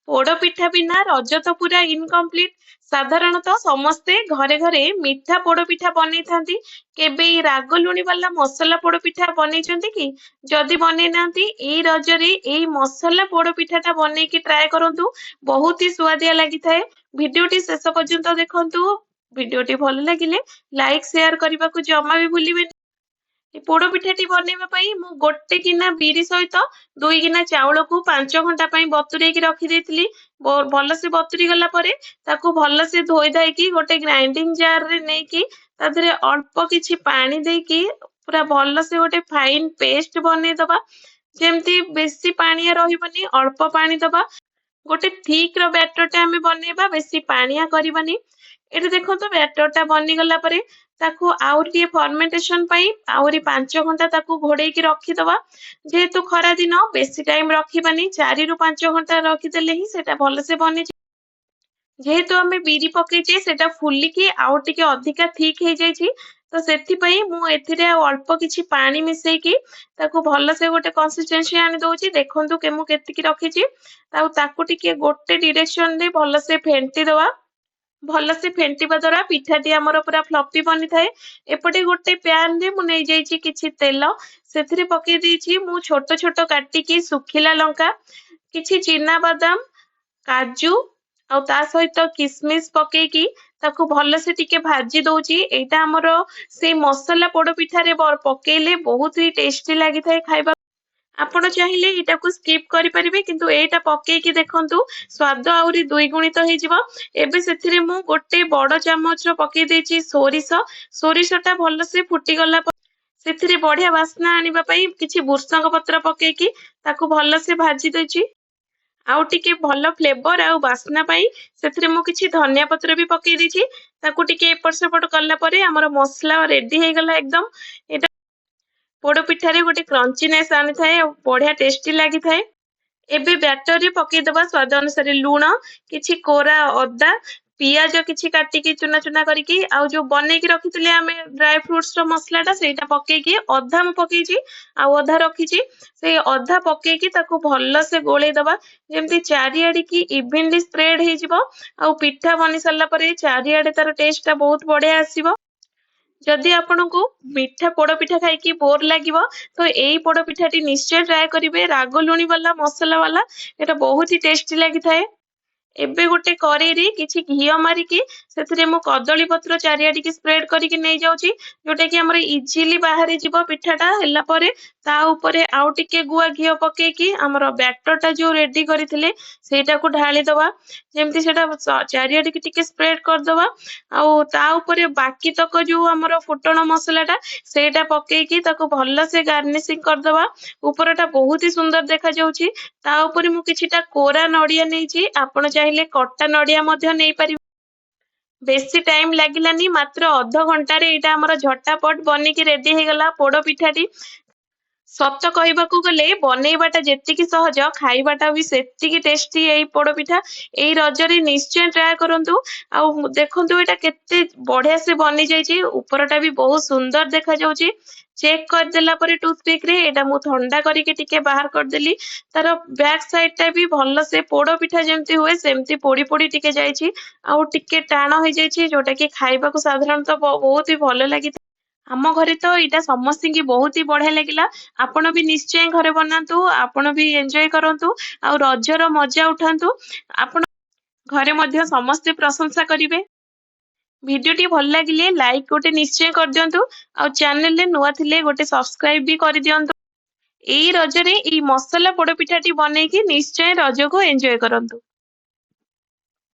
ପୋଡ଼ପିଠା ବିନା ରଜ ତ ପୁରା ଇନକମ୍ପ୍ଲିଟ। ସାଧାରଣତଃ ସମସ୍ତେ ଘରେ ଘରେ ମିଠା ପୋଡ଼ପିଠା ବନେଇଥାନ୍ତି। କେବେ ଏଇ ରାଗ ଲୁଣି ବାଲା ମସଲା ପୋଡ଼ପିଠା ବନେଇଛନ୍ତି କି? ଯଦି ବନେଇ ନାହାନ୍ତି, ଏଇ ରଜରେ ଏଇ ମସଲା ପୋଡ଼ପିଠାଟା ବନେଇକି ଟ୍ରାଏ କରନ୍ତୁ, ବହୁତ ହି ସୁଆଦିଆ ଲାଗିଥାଏ। ଭିଡିଓଟି ଶେଷ ପର୍ଯ୍ୟନ୍ତ ଦେଖନ୍ତୁ। ଭିଡିଓଟି ଭଲ ଲାଗିଲେ ଲାଇକ୍, ସେୟାର କରିବାକୁ ଜମା ବି ଭୁଲିବେନି। ପୋଡ଼ ପିଠାଟି ବନେଇବା ପାଇଁ ମୁଁ 1 ଗିନା ବିରି ସହିତ 2 ଗିନା ଚାଉଳକୁ 5 ଘଣ୍ଟା ପାଇଁ ବତୁରେଇକି ରଖିଦେଇଥିଲି। ଭଲସେ ବତୁରି ଗଲା ପରେ ତାକୁ ଭଲସେ ଧୋଇ ଧାଇକି ଗୋଟେ ଗ୍ରାଇଣ୍ଡିଙ୍ଗ ଜାରରେ ନେଇକି ତା ଦେହରେ ଅଳ୍ପ କିଛି ପାଣି ଦେଇକି ପୁରା ଭଲସେ ଗୋଟେ ଫାଇନ ପେଷ୍ଟ ବନେଇଦବା। ଯେମିତି ବେଶୀ ପାଣିଆ ରହିବନି, ଅଳ୍ପ ପାଣି ଦବା। ଗୋଟେ ଥିକ୍ ର ବ୍ୟାଟରଟେ ଆମେ ବନେଇବା, ବେଶୀ ପାଣିଆ କରିବାନି। ଏଠି ଦେଖନ୍ତୁ, ବ୍ୟାଟରଟା ବନିଗଲା ପରେ ତାକୁ ଆହୁରି ଟିକେ ଫର୍ମେଣ୍ଟେସନ ପାଇଁ ଆହୁରି 5 ଘଣ୍ଟା ତାକୁ ଘୋଡେଇକି ରଖିଦବା। ଯେହେତୁ ଖରା ଦିନ, ବେଶୀ ଟାଇମ ରଖିବାନି, 4ରୁ 5 ଘଣ୍ଟା ରଖିଦେଲେ ହିଁ ସେଟା ଭଲସେ ବନିଯିବ। ଯେହେତୁ ଆମେ ବିରି ପକେଇଛେ, ସେଟା ଫୁଲିକି ଆଉ ଟିକେ ଅଧିକା ଥିକ୍ ହେଇଯାଇଛି। ତ ସେଥିପାଇଁ ମୁଁ ଏଥିରେ ଆଉ ଅଳ୍ପ କିଛି ପାଣି ମିଶେଇକି ତାକୁ ଭଲସେ ଗୋଟେ କନସିଷ୍ଟେନ୍ସି ଆଣି ଦଉଛି। ଦେଖନ୍ତୁ କି ମୁଁ କେତିକି ରଖିଛି। ଆଉ ତାକୁ ଟିକେ ଗୋଟେ ଡିରେକ୍ସନରେ ଭଲସେ ଫେଣ୍ଟି ଦବା। ଭଲସେ ଫେଣ୍ଟିବା ଦ୍ଵାରା ପିଠାଟି ଆମର ପୁରା ଫ୍ଲଫି ବନିଥାଏ। ଏପଟେ ଗୋଟେ ପ୍ୟାନରେ ମୁଁ ନେଇଯାଇଛି କିଛି ତେଲ। ସେଥିରେ ପକେଇ ଦେଇଛି ମୁଁ ଛୋଟ ଛୋଟ କାଟିକି ଶୁଖିଲା ଲଙ୍କା, କିଛି ଚିନା ବାଦାମ, କାଜୁ ଆଉ ତା ସହିତ କିସମିସ ପକେଇକି ତାକୁ ଭଲସେ ଟିକେ ଭାଜି ଦଉଛି। ଏଇଟା ଆମର ସେଇ ମସଲା ପୋଡ ପିଠାରେ ପକେଇଲେ ବହୁତ ହି ଟେଷ୍ଟି ଲାଗିଥାଏ ଖାଇବା। ଆପଣ ଚାହିଁଲେ ଏଇଟାକୁ ସ୍କିପ୍ କରିପାରିବେ, କିନ୍ତୁ ଏଇଟା ପକେଇକି ଦେଖନ୍ତୁ, ସ୍ୱାଦ ଆହୁରି ଦ୍ୱିଗୁଣିତ ହେଇଯିବ। ଏବେ ସେଥିରେ ମୁଁ ଗୋଟେ ବଡ ଚାମଚର ପକେଇ ଦେଇଛି ସୋରିଷ। ସୋରିଷଟା ଭଲସେ ଫୁଟିଗଲା ପରେ ସେଥିରେ ବଢିଆ ବାସ୍ନା ଆଣିବା ପାଇଁ କିଛି ଭୃସଙ୍ଗ ପତ୍ର ପକେଇକି ତାକୁ ଭଲସେ ଭାଜି ଦେଇଛି। ଆଉ ଟିକେ ଭଲ ଫ୍ଲେଭର ଆଉ ବାସ୍ନା ପାଇଁ ସେଥିରେ ମୁଁ କିଛି ଧନିଆ ପତ୍ର ବି ପକେଇ ଦେଇଛି। ତାକୁ ଟିକେ ଏପଟ ସେପଟ କଲା ପରେ ଆମର ମସଲା ରେଡି ହେଇଗଲା ଏକଦମ। ଏଇଟା ପୋଡ ପିଠାରେ ଗୋଟେ କ୍ରଞ୍ଚିନେସ୍ ଆଣିଥାଏ ଆଉ ବଢିଆ ଟେଷ୍ଟି ଲାଗିଥାଏ। ଏବେ ବ୍ୟାଟରରେ ପକେଇଦବା ସ୍ୱାଦ ଅନୁସାରେ ଲୁଣ, କିଛି କୋରା ଅଦା, ପିଆଜ କିଛି କାଟିକି ଚୁନା ଚୁନା କରିକି, ଆଉ ଯୋଉ ବନେଇକି ରଖିଥିଲେ ଆମେ ଡ୍ରାଏ ଫ୍ରୁଟ୍ସ ର ମସଲାଟା, ସେଇଟା ପକେଇକି, ଅଧା ମୁଁ ପକେଇଛି ଆଉ ଅଧା ରଖିଛି, ସେଇ ଅଧା ପକେଇକି ତାକୁ ଭଲସେ ଗୋଳେଇ ଦବା, ଯେମିତି ଚାରିଆଡିକି ଇଭିନଲି ସ୍ପ୍ରେଡ ହେଇଯିବ। ଆଉ ପିଠା ବନି ସାରିଲା ପରେ ଚାରିଆଡେ ତାର ଟେଷ୍ଟ ଟା ବହୁତ ବଢିଆ ଆସିବ। ଯଦି ଆପଣଙ୍କୁ ମିଠା ପୋଡ ପିଠା ଖାଇକି ବୋର ଲାଗିବ, ତ ଏଇ ପୋଡ ପିଠାଟି ନିଶ୍ଚୟ ଟ୍ରାଏ କରିବେ। ରାଗ ଲୁଣି ବାଲା, ମସଲା ବାଲା, ଏଇଟା ବହୁତ ହି ଟେଷ୍ଟି ଲାଗିଥାଏ। ଏବେ ଗୋଟେ କରେଇରେ କିଛି ଘିଅ ମାରିକି ସେଥିରେ ମୁଁ କଦଳୀ ପତ୍ର ଚାରିଆଡିକି ସ୍ପ୍ରେଡ କରିକି ନେଇଯାଉଛି, ଯୋଉଟା କି ଆମର ଇଜିଲି ବାହାରି ଯିବ ପିଠାଟା ହେଲା ପରେ। ତା ଉପରେ ଆଉ ଟିକେ ଗୁଆ ଘିଅ ପକେଇକି ଆମର ବ୍ୟାଟରଟା ଯୋଉ ରେଡି କରିଥିଲେ, ସେଇଟାକୁ ଢାଳି ଦବା। ଯେମିତି ସେଟା ଚାରିଆଡିକି ଟିକେ ସ୍ପ୍ରେଡ କରିଦବା। ଆଉ ତା ଉପରେ ବାକି ତକ ଯୋଉ ଆମର ଫୁଟଣ ମସଲାଟା, ସେଇଟା ପକେଇକି ତାକୁ ଭଲସେ ଗାର୍ନିସିଂ କରିଦବା। ଉପରଟା ବହୁତ ହି ସୁନ୍ଦର ଦେଖାଯାଉଛି। ତା ଉପରେ ମୁଁ କିଛିଟା କୋରା ନଡିଆ ନେଇଛି, ଆପଣ ଚାହିଁଲେ କଟା ନଡିଆ ମଧ୍ୟ ନେଇପାରିବେ। ବେଶୀ ଟାଇମ ଲାଗିଲାନି, ମାତ୍ର ଅଧ ଘଣ୍ଟାରେ ଏଇଟା ଆମର ଝଟାପଟ ବନିକି ରେଡି ହେଇଗଲା ପୋଡ ପିଠାଟି। ସତ କହିବାକୁ ଗଲେ ବନେଇବାଟା ଯେତିକି ସହଜ, ଖାଇବାଟା ବି ସେତିକି ଟେଷ୍ଟି ଏଇ ପୋଡ ପିଠା। ଏଇ ରଜରେ ନିଶ୍ଚୟ ଟ୍ରାଏ କରନ୍ତୁ। ଆଉ ଦେଖନ୍ତୁ, ଏଇଟା କେତେ ବଢିଆ ସେ ବନିଯାଇଛି। ଉପରଟା ବି ବହୁତ ସୁନ୍ଦର ଦେଖାଯାଉଛି। ଚେକ୍ କରିଦେଲା ପରେ ଟୁଥପିକ ରେ ଏଇଟା ମୁଁ ଥଣ୍ଡା କରିକି ଟିକେ ବାହାର କରିଦେଲି। ତାର ବ୍ୟାକ୍ ସାଇଡ ଟା ବି ଭଲସେ ପୋଡ ପିଠା ଯେମିତି ହୁଏ, ସେମିତି ପୋଡି ପୋଡି ଟିକେ ଯାଇଛି ଆଉ ଟିକେ ଟାଣ ହେଇଯାଇଛି, ଯୋଉଟା କି ଖାଇବାକୁ ସାଧାରଣତଃ ବହୁତ ହି ଭଲ ଲାଗିଥାଏ। ଆମ ଘରେ ତ ଏଇଟା ସମସ୍ତିଙ୍କି ବହୁତ ହି ବଢିଆ ଲାଗିଲା। ଆପଣ ବି ନିଶ୍ଚୟ ଘରେ ବନାନ୍ତୁ, ଆପଣ ବି ଏନ୍ଜୟ କରନ୍ତୁ ଆଉ ରଜର ମଜା ଉଠାନ୍ତୁ। ଆପଣ ଘରେ ମଧ୍ୟ ସମସ୍ତେ ପ୍ରଶଂସା କରିବେ। ଭିଡିଓଟି ଭଲ ଲାଗିଲେ ଲାଇକ୍ ଗୋଟେ ନିଶ୍ଚୟ କରିଦିଅନ୍ତୁ ଆଉ ଚ୍ୟାନେଲରେ ନୂଆ ଥିଲେ ଗୋଟେ ସବସ୍କ୍ରାଇବ ବି କରିଦିଅନ୍ତୁ। ଏଇ ରଜରେ ଏଇ ମସଲା ପୋଡ ପିଠାଟି ବନେଇକି ନିଶ୍ଚୟ ରଜକୁ ଏନ୍ଜୟ କରନ୍ତୁ।